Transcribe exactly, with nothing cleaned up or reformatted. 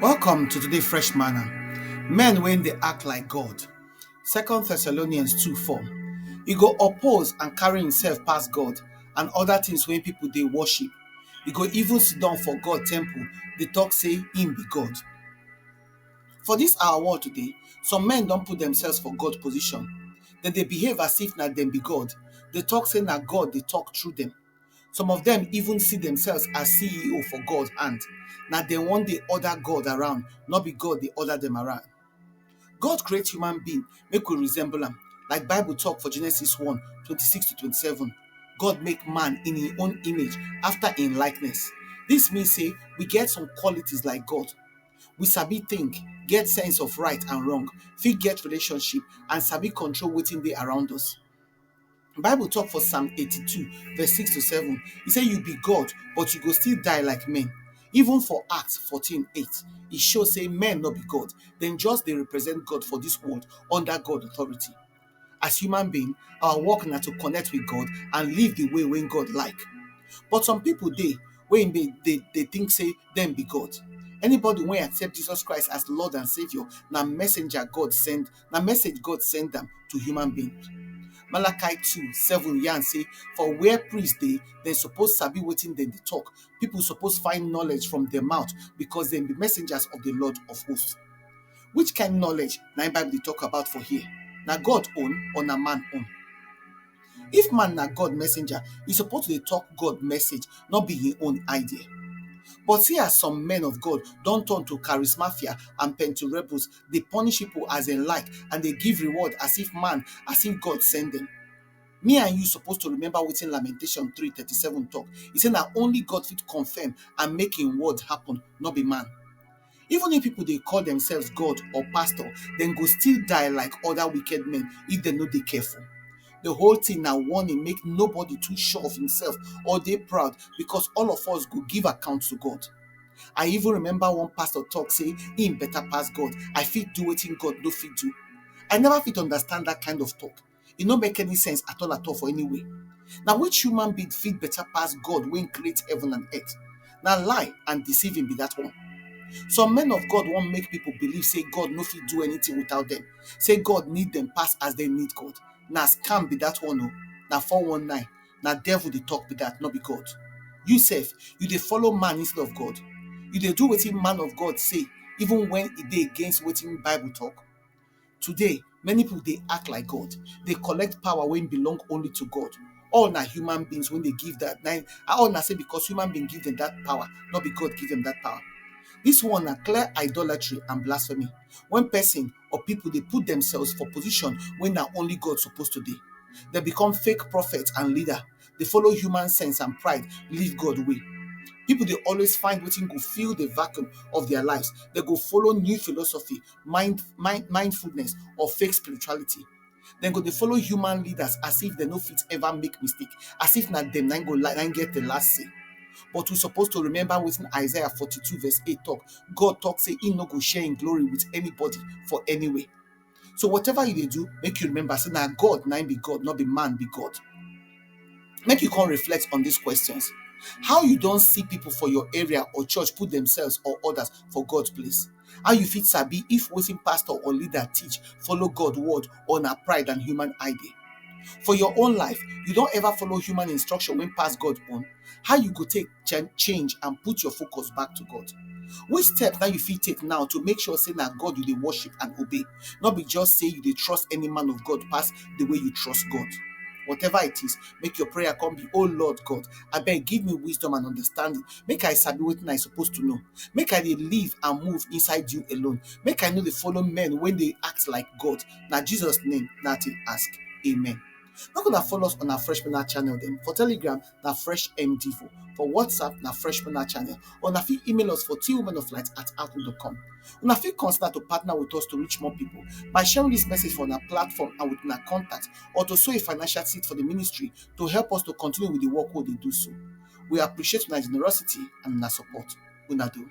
Welcome to today Fresh Manna. Men wey dey act like God. Second Thessalonians two four. He go oppose and carry himself pass God and other things wey people dey worship. He go even sit down for God temple, dey talk say him be God. For this our world today, some men don put themselves for God position. Dem dey behave as if na dem be God. Dey talk say na God dey talk through them. Some of them even see themselves as C E O for God hand. Na dem wan dey order God around, no be God dey order them around. God create human being make we resemble am. Like Bible talk for Genesis one twenty-six to twenty-seven, God make man in him own image, after him likeness. This mean say we get some qualities like God. We sabi think, get sense of right and wrong, fit get relationship, and sabi control wetin dey around us. Bible talk for Psalm eighty-two, verse six to seven. He say, "You be God, but you go still die like men." Even for Acts fourteen eight, e show say men no be God. Dem just dey represent God for this world under God authority. As human being, our work na to connect with God and live the way wey God like. But some people dey wey dey dey dey think say dem be God. Anybody wey accept Jesus Christ as Lord and Savior na messenger God send, na message God send am to human being. Malachi two seven yarn say, "For where priest dey, dem suppose sabi wetin dem dey talk. People suppose find knowledge from their mouth, because dem be messengers of the Lord of hosts." Which kind knowledge na im Bible dey talk about for here? Na God own or na man own? If man na God messenger, e suppose to dey talk God message, no be him own idea. But see as some men of God don turn to charismafia and pentu rebels, dey punish people as dem like and dey give reward as if man, as if God send them. Me and you suppose to remember wetin Lamentation three thirty-seven talk. E say na only God fit confirm and make him word happen, no be man. Even if people dey call themselves God or pastor, dem go still die like other wicked men if dem no dey careful. The whole thing na warning make nobody too sure of himself or dey proud, because all of us go give account to God. I even remember one pastor talk say him better pass God. I fit do wetin God no fit do. I never fit understand that kind of talk. E no make any sense at all at all for any way. Na which human being fit better pass God wey create heaven and earth? Na lie and deceiving be that one. Some men of God wan make people believe say God no fit do anything without them, say God need them pass as dem need God. Na scam be that one o, na four one nine, na devil dey talk be that, no be God. You sef, you dey follow man instead of God. You dey do wetin man of God say, even when e dey against wetin Bible talk. Today, many people dey act like God, dey collect power wey belong only to God. All na human beings wey dey give that. Na all na say because human being give them that power, no be God give them that power. This one na clear idolatry and blasphemy. When person or people dey put themselves for position wey na only God suppose to dey, dem become fake prophet and leader. Dey follow human sense and pride, leave God way. People dey always find wetin go fill the vacuum of their lives. Dem go follow new philosophy, mind, mind, mindfulness, or fake spirituality. Dem go dey follow human leaders as if dem no fit ever make mistake, as if na dem na go na get the last say. But we suppose to remember wetin Isaiah forty-two verse eight talk. God talk say he no go share him glory with anybody for anywhere. So whatever you dey do, make you remember say na God na him be God, not be man be God. Make you come reflect on these questions. How you don see people for your area or church put themselves or others for God place? How you fit sabi if wetin pastor or leader teach follow God word or na pride and human idea? For your own life, you don ever follow human instruction wey pass God own? How you go take ch- change and put your focus back to God? Which steps now you fit take now to make sure say na God you dey worship and obey? No be just say you dey trust any man of God pass the way you trust God. Whatever it is, make your prayer come be, "Oh Lord God, abeg give me wisdom and understanding. Make I sabi wetin I suppose to know. Make I dey live and move inside you alone. Make I no dey follow men wey dey act like God." Na Jesus name na I take ask. Amen. Make una follow us on our Fresh Manna channel dem. For Telegram, na Fresh M Devo. For WhatsApp, na Fresh Manna channel. Or una fit email us for T women of light at outlook dot com. Una fit consider to partner with us to reach more people by sharing this message for una platform and with una contact, or to sow a financial seed for the ministry to help us to continue with the work we dey do so. We appreciate una generosity and una support. Una do.